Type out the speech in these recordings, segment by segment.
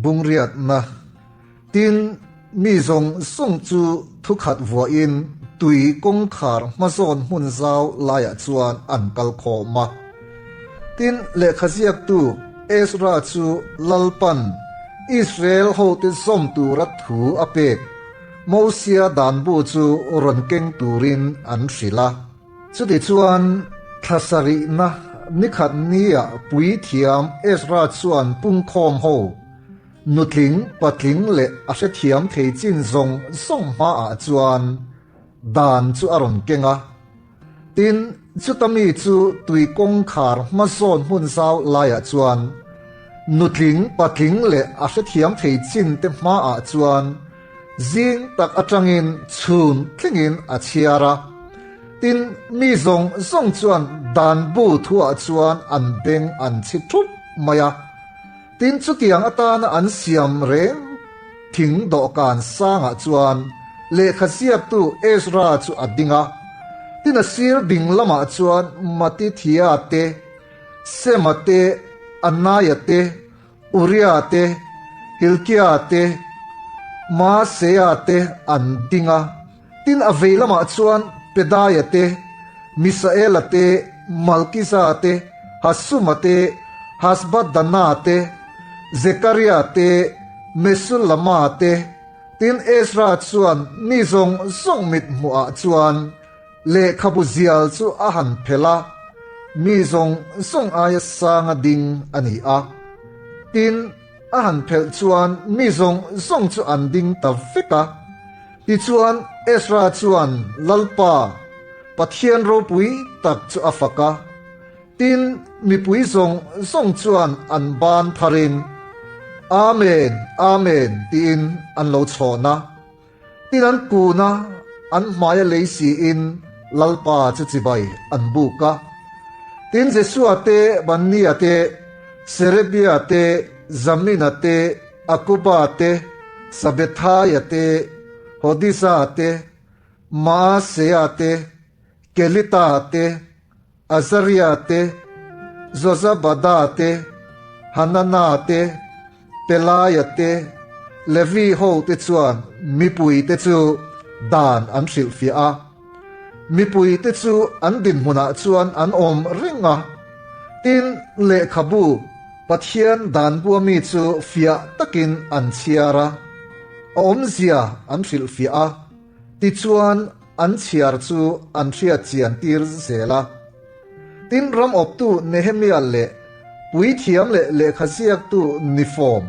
bung riatna. Tin, mi zawng zawng chu thukhat vuahin tui kawngkhar hmazawn hmun zau laiah chuan an kal khawm a. Tin, lehkha ziaktu Ezra chu Lalpan Israel hote zawm tura thu a pek Mosia dan bu chu rawn keng turin an hrilh a. Chutichuan, thla sarihna nikhat niah puithiam Ezra chuan pungkhawm ho, nutling, patling leh a hrethiam thei chin zawng zawng hmaah chuan dan chu a rawn keng a. Tin, chuta mi chu tui kawngkhar hmazawn hmun zau laiah chuan nutling, patling leh a hrethiam thei chin te hmaah chuan Zing tak atangin chhun thlengin a chhiar a, tin mi zawng zawng chuan dan bu thuah chuan an beng an chhi thup mai a. Tin chutiang atana an siam reng thing dawhkan sangah chuan lehkha ziaktu Ezra chu a ding a, tin a sir ding lamah chuan Matithia te, Sema te, Anaia te, Uria te, Hilkia te, Maaseia te an ding a, tin a vei lamah chuan Pedaia te, Misaela te, Malkiza te, Hasuma te, Hasbadana te, Zekaria te, Mesulama te, tin Ezra chuan mi zawng zawng mit hmuhah chuan Lehkhabu zial chu a han phelh a, mi zawng zawng aia sanga ding a ni a. Tin, a han phelh chuan mi zawng zawng chu an ding ta vek a. Tichuan, Ezra chuan Lalpa, Pathian ropui tak chu a fak a. Tin, mipui zawng zawng chuan an ban pharin, Amen, Amen tiin an lo chhawn a. Tin an kun a, an hmaia lei siin Lalpa chu chibai an buk a. Tin Jesua te, Bannia te, Serebia te, Zamina te, Akuba te, Sabethaia te, Hodisa te, Maasea te, Kelita te, Azaria te, Jozabada te, Hanana te, Pelaia te, Levi ho te chuan mipui te chu dan an hrilhfiah a. Mipui te chu an dinhmunah chuan an awm reng a. Tin, lehkhabu, Pathian dan bua mi chu fiah takin an chhiar a, a awmzia an hrilhfiah a. Tichuan, an chhiar chu an hriat chian tir zel a. Tin, ram awptu Nehemia leh puithiam leh lehkha ziaktu nifawm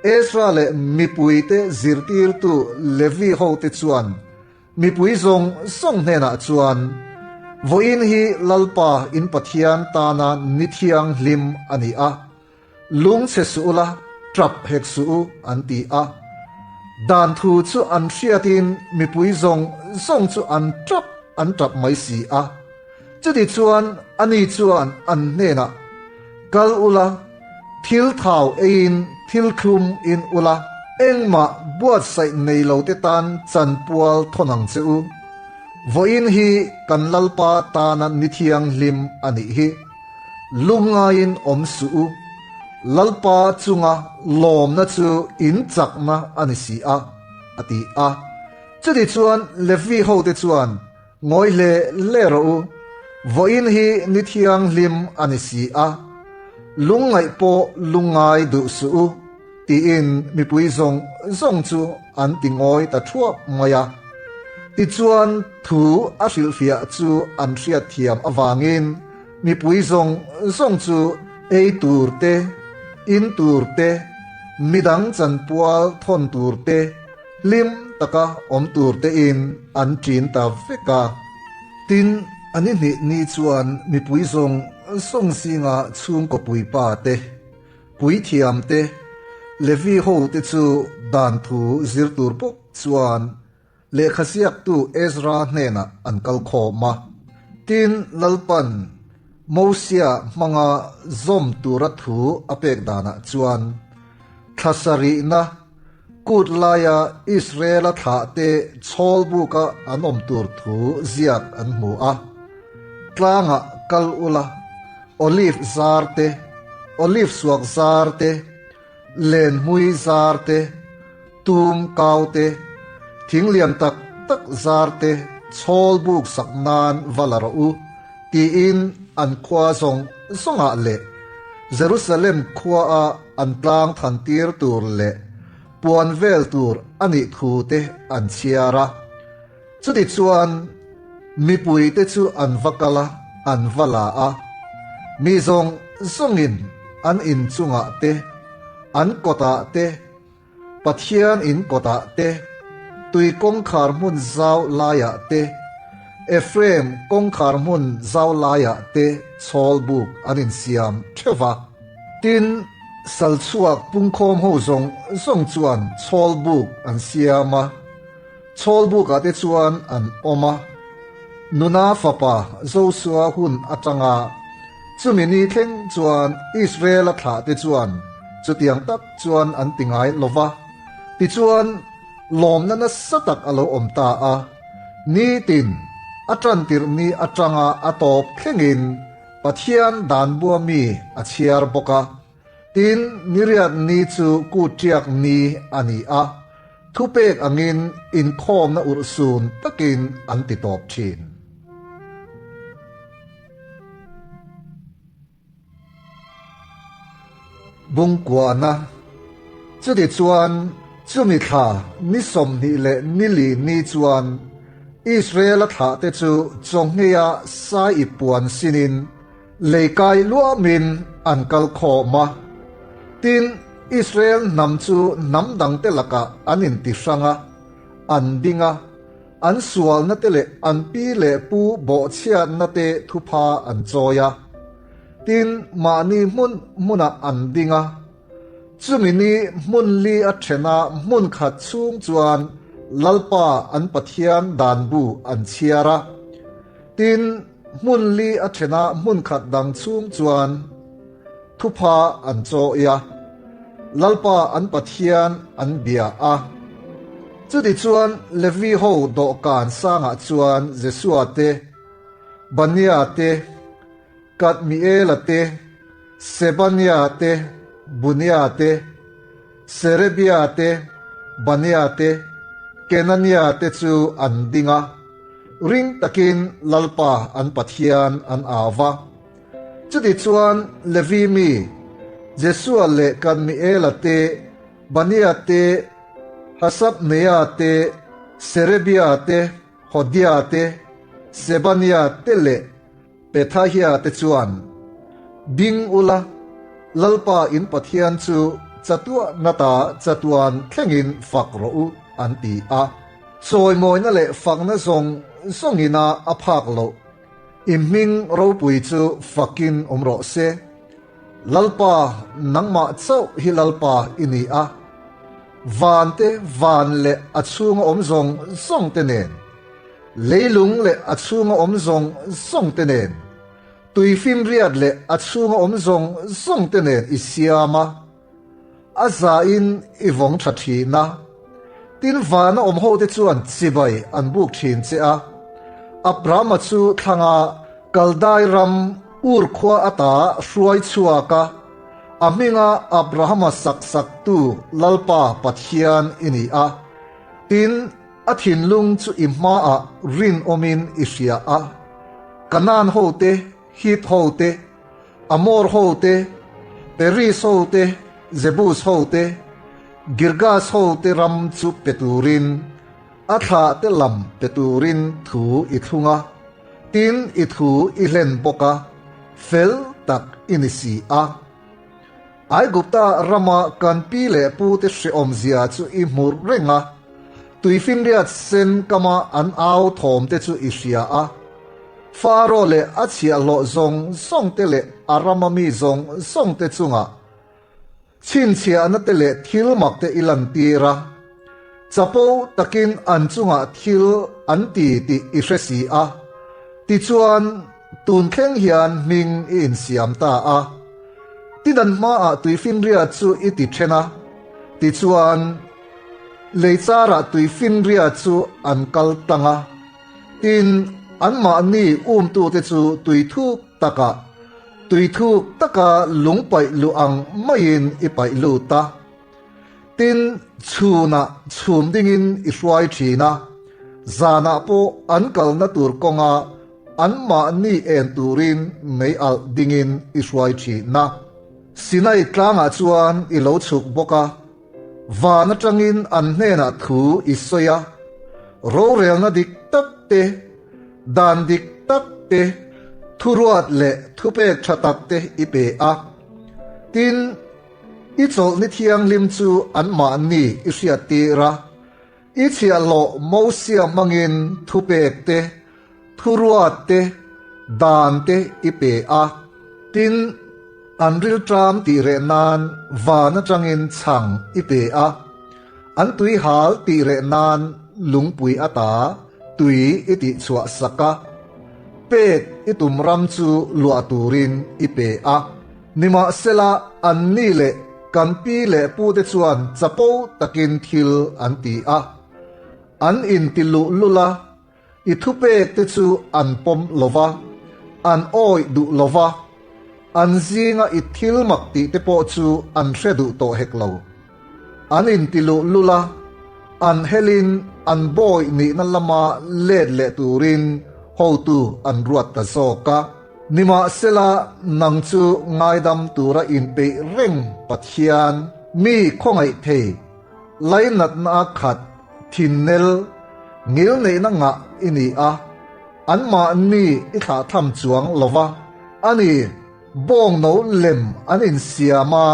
Ezra leh mipuite zirtirtu Levi hote chuan mipui zawng zawng hnenah chuan, Vawiin hi Lalpa in Pathian tana ni thianghlim a ni a, Lungchhe suh ula, ṭap hek suh u, an ti a. Dan thu chu an hriatin mipui zawng zawng chu an ṭap an ṭap mai si a. Chuti chuan ani chuan an hnenah, Kal ula, thil thau eiin thil thlum in ula, engmah buatsaih nei lote tan chanpual thawn ang che u. Vawiin hi kan Lalpa tana ni thianghlim a nih hi. Lungngaiin awm suh u, Lalpa chunga lawmna chu in chakna a ni si a, a ti a. Chutichuan Levi hote chuan, Ngawi hle hle rawh u, vawiin hi ni thianghlim a ni si a, lungngaih pawh lungngai duh suh u, tiin mipui zawng zawng chu an ti ngawi ta thuap mai a. Tichuan thu a hrilhfiah chu an hriatthiam avangin mipui zawng zawng chu ei tur te, in tur te, midang chanpual thawn tur te, hlim taka awm tur tein an ṭin ta vek a. Tin, a ni hnih ni chuan mipui zawng zawng zinga chhungkaw puipa te, Puithiam te, Levi ho te chu dan thu zir tur bawk chuan lehkha ziaktu Ezra hnenah an kal khawm a. Tin, Lalpan Mosia hmanga zawm tura thu a pek danah chuan thla sarihna kut laia Israela thlahte chhawl buka an awm tur thu ziak an hmu a. Tlangah kal ula, Olive zar te, olive suak zar te, Lenhmui zar te, tum kau te, thing lian tak tak zar te chhawl buk sak nan va la rawh u, tiin an khua zawng zawngah leh Jerusalem khuaa an tlang than tir tur leh puan vel tur a nih thu te an chhiar a. Chutichuan, mipuite chu an va kal a, an va la a. Mi zawng zawngin an in chungah te, an kawtah te, Pathian in kawtah te, tui kawngkhar hmun zau laiah te, Ephraim kawngkhar hmun zau laiah te chhawl buk an insiam theuh va. Tin, salchhuak pungkhawm ho zawng zawng chuan chhawl buk an siam a. Chhawlbukah te chuan an awm a, Nuna fapa Josua hun atanga chumi ni thleng chuan Israela thlah te chuan chutiang tak chuan an ti ngai lo va. Tichuan, lawmna nasa tak a lo awm ta a, nitin a tantirh ni atanga a tawp thlengin Pathian dan bua mi a chhiar bawk a. Tin, niriat ni chu kutṭiak ni a ni a, thupek angin inkhawmna urhsun takin an ti tawp ṭhin. Bungkuahna Chutichuan, chumi thla ni 20 leh ni li ni chuan Israel-a thlahte chu chawnghneia sai i puan sinin, Leikai luamin an kal khawm a, tin, Israel hnam chu hnam dangte lakah an inti hrang a, an ding a, an sualna te leh an pi leh pu bawhchhiatna te thupha an chawi a. Tin, mahni hmun hmunah an ding a, chumi ni hmun li a thena hmun khat chhung chuan Lalpa an Pathian danbu an chhiar a. Tin, Hmun li a ṭhena hmun khat dang chhung chuan thupha an chawi a, Lalpa an Pathian an bia a. Chutichuan Levi ho dawhkan sangah chuan Jesua te, Bania te, Kadmiela te, Sebania te, Bunia te, Serebia te, Bania te, Kenania te chu an ding a. Ring takin Lalpa an Pathian an au va. Chutichuan Levi mi, Jesua leh Kadmiela te, Bania te, Hasabnea te, Serebia te, Hodia te, Sebania te leh Pethahia te chuan, Ding ula, Lalpa in Pathian chu chatuahna ta chatuan thlengin fak rawh u, an ti a. Chawimawina leh fakna zawng zawngina a phak loh. I hming ropui chu fakin awm rawh se. Lalpa, nangmah chauh hi Lalpa i ni a. Van te van leh a chhunga awm zawng zawng te nen, leilung leh a chhunga awm zawng zawng te nen, tuifinriat leh a chhunga awm zawng zawng te nen i siam a. A zain i vawng tha thin a, tin vana awm hote chuan chibai an buk thin che a. Abrahama chu thlanga Kaldai ram Ur khua ata hruai chhuak a, a hminga Abrahama sak saktu Lalpa Pathian i ni a, tin a thinlung chu i hmaah rinawmin i hria a. Kanaan hote Hit ho te, Amor ho te, Peris ho te, Jebus ho te, Girgas ho te ram chu pe turin, a thlah te lam pe turin thu i thlung a, tin i thu i hlen bawk a, fel tak i ni si a. Aigupta rama kan pi leh pu te hrehawmzia chu i hmu reng a, tuifinriat sen kama an au thawm te chu i hria a. Faro leh a chhiahhlawh zawng zawng te leh a rama mi zawng zawng te chungah chhinchhiahna te leh thil mak te i lantir a, chapo takin an chungah thil an ti tih i hre si a, tichuan tun thleng hian hming i insiam ta a. Tidan hmaah tuifinriat chu i ti then a, tichuan leichara tuifinriat chu an kal tlang a. Tin, anmahni umtute chu tui thuk takah, tui thuk taka lung paih luh ang maiin i paih lut a. Tin, chhunah chhum dingin i hruai thin a, zanah pawh an kalna tur kawnga anmahni en turin mei alh dingin i hruai thin a. Sinai tlangah chuan i lo chhuk bawk a, van atangin an hnenah thu i sawi a, rorelna dik tak te, dan dik tak te, thuruat leh thupek tha tak te i pe a. Tin, i chawlhni thianghlim chu anmahni i hriattir a, i chhiahhlawh Mosia hmangin thupek te, thuruat te, dan te i pe a. Tin, an rilṭam tih reh nan van aṭangin chhang i pe a, an tuihal tih reh nan lungpui ata tui i tihchhuah sak a, pek i tum ram chu luah turin i pe a. Nimahsela, anni leh kan pi leh pute chuan chapo takin thil an ti a, an inti luh lul a, i thupek te chu an pawm lo va, an awih duh lo va, an zinga i thil mak tih te pawh chu an hre duh tawh hek lo. An inti luh lul a, an helin an bawi nihna lama let leh turin hotu an ruat ta zawk a. Nimahsela, nang chu ngaidam tura inpeih reng Pathian, mi khawngaih thei, lainatna a khat, thinnel, ngilneihna ngah i ni a, anmahni i thlahthlam chuang lo va, a ni. Bawngno lem an insiam a,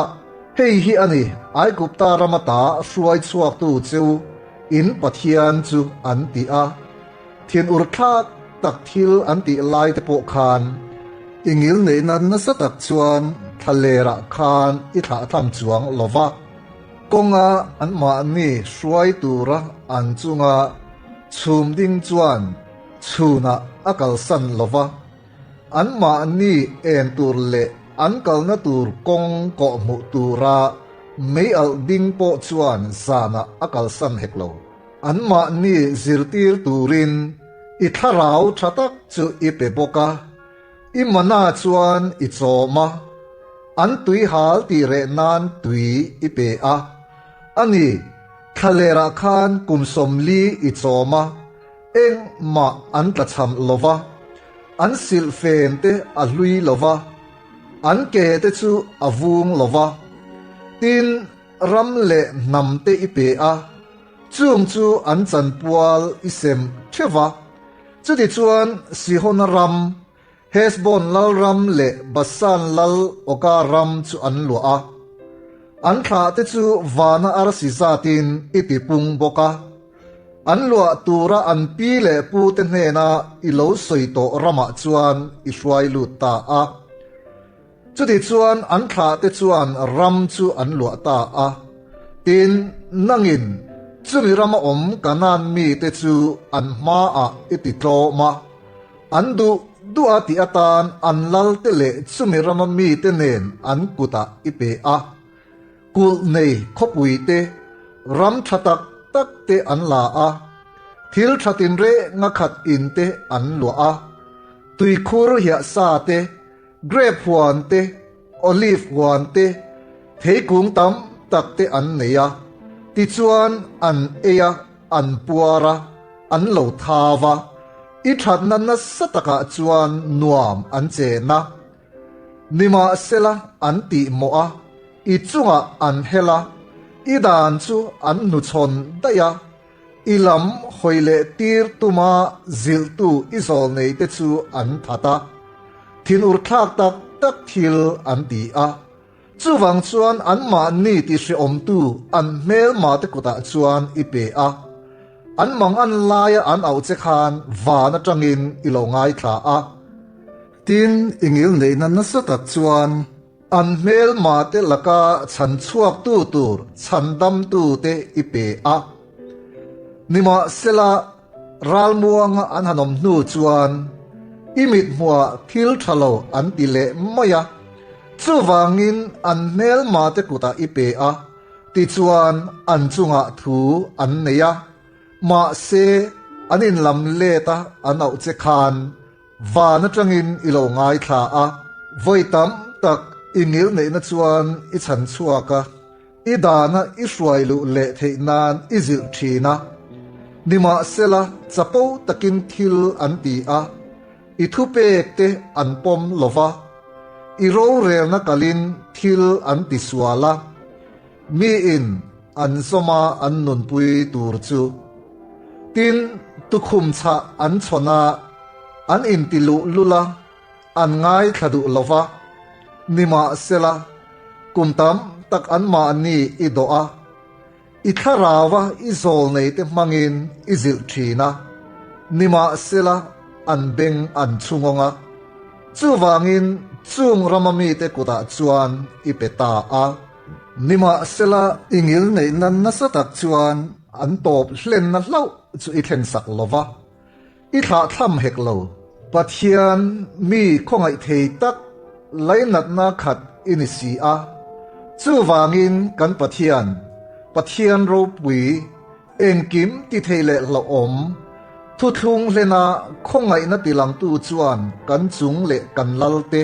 hei hi a ni, Aigupta rama ta hruai chhuaktu cheu in Pathian chu an ti a. Thinur thlak tak thil an tih lai te pawh khan i ngilneihna nasa tak chuan thlalerah khan i thlahthlam chuang lo va, kawnga anmahni hruai tura an chunga chhum ding chuan chhunah a kalsan lo va. Anmahni en tur leh an kalna tur kawng kawh hmuh tura mei alh ding pawh chuan zanah a kalsan hek lo. Anmahni zirtir turin i thlarau tha tak chu i pe bawk a, i mana chuan i chawm a, an tuihal tih reh nan tui i pe a. A ni, thlalerah khan kum 40 i chawm a, Engmah an tlachham lo va, an silhfen te a hlui lo va, an ke te chu a vung lo va. Tin, ram leh hnam te i pe a, chung chu an chanpual i sem theuh va. Chutichuan Sihona ram, Heshbon lal ram leh Basan lal Oga ram chu an luah a. An thlah te chu vana arsi zatin i tipung bawk a. An luah tura an pi leh pu te hnena i lo sawi tawh ramah chuan i hruai lut ta a. Chutichuan an thlah te chuan ram chu an luah ta a. Tin, nangin chumi rama awm Kanaan mite chu an hmaah i ti tlawm a. An duh duh a tih atan an lal te leh chumi rama mite nen an kutah i pe a. Kulh nei khawpui te, ram tha tak tak te an la a, thil tha tinreng a khat in te an luah a, tuikhur hiah sa te, grape huan te, olive huan te, theikung tam tak te an nei a, tichuan an ei a, an puar a, an lo thau a, i thatna nasa takah chuan nuam an chen a. Nimahsela an tih mawh a, i chungah an hel a, i dan chu an hnuchhawn daih a, i lam hawi leh tir tuma zilhtu i zawlnei te chu an that a, thinur thlak tak tak thil an ti a. Chuvang chuan anmahni tihhrehawmtu an hmelmate kutah chuan i pe a, an mangan laia an auh che khan van atangin i lo ngaithla a. Tin, i ngilneihna nasa tak chuan an hmelmate laka chhan chhuaktu tur chhandamtute i pe a. Nimahsela, ralmuanga an han awm hnu chuan i mithmuhah thil tha lo an ti leh mai a, chuvangin an hmelmate kutah i pe a, tichuan an chungah thu an nei a, mahse an inlam let a an auh che khan Van atangin i lo ngaithla a, vawi tam tak i ngilneihna chuan i chhan chhuak a. I dana i hruai luh leh theih nan i zilh thin a. Nimahsela, chapo takin thil an ti a, i thupek te an pawm lo va, i rorelna kalin thil an ti sual a, miin an zawma an nunpui tur chu. Tin, tukhum chhah an chhawn a, an inti luh lul a, An ngaithla duh lo va, nimahsela, kum tam tak anmahni i dawh a, i thlarau a i zawlneite hmangin i zilh thin a, nimahsela an beng an chhungawng a, chuvangin chung rama mite kutah chuan i pe ta a. Nimahsela i ngilneihna nasa tak chuan an tawp hlenna hlauh chu i thlensak lo va. I thlahthlam hek lo. Pathian mi khawngaih thei tak lainatna khat i ni si a. Chuvangin kan Pathian, Pathian ropui, engkim ti thei leh hlauhawm, thuthlung hlena khawngaihna tilangtu chuan kan chung leh kan lal te,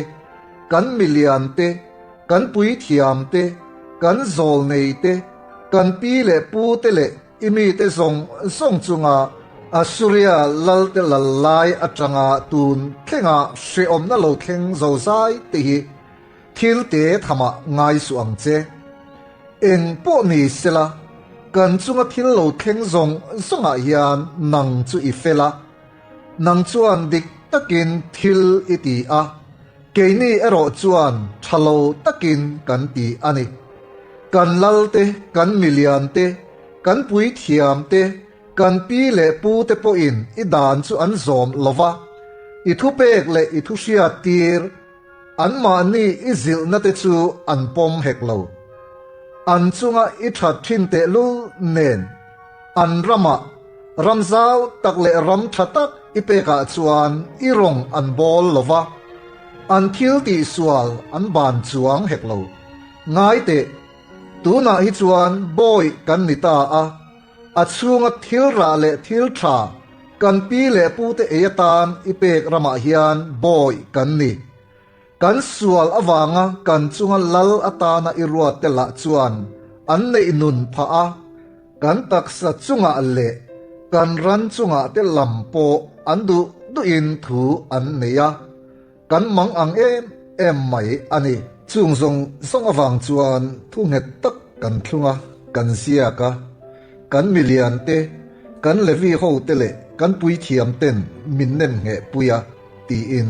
kan milian te, kan puithiam te, kan zawlnei te, kan pi leh pu te leh I mite zawng zawng chunga Assuria lalte lal lai atanga tun thlenga hrehawmna lo thleng zozai te hi thil te thamah ngai suh ang che. Eng pawh ni sela, kan chunga thil lo thleng zawng zawngah hian nang chu i fel a, nang chuan dik takin thil i ti a, keini erawh chuan tha lo takin kan ti a ni. Kan lal te, kan milian te, kan puithiam te, kan pi leh pu te pawhin i dan chu an zawm lo va, i thupek leh i thuhriat tir anmahni i zilhna te chu an pawm hek lo. An chunga i that thin tehlul nen an ramah ram zau tak leh ram tha tak i pekah chuan i rawng an bawl lo va, an thil tihsual an ban chuang hek lo. Ngai teh, tunah hi chuan bawi kan ni ta a, a chhunga thil rah leh thil tha kan pi leh pute ei atan i pek ramah hian bawi kan ni. Kan sual avanga kan chunga lal atana i ruatte lah chuan an neih nun phah a, kan taksa chungah leh kan ran chungah te lam pawh an duh duhin thu an nei a. Kan mang ang em em mai a ni. Chung zawng zawng avang chuan thu nghet tak kan thlung a, kan ziak a. Kan milian te, kan Levi ho te leh kan puithiam ten min nem ngheh pui a, tiin.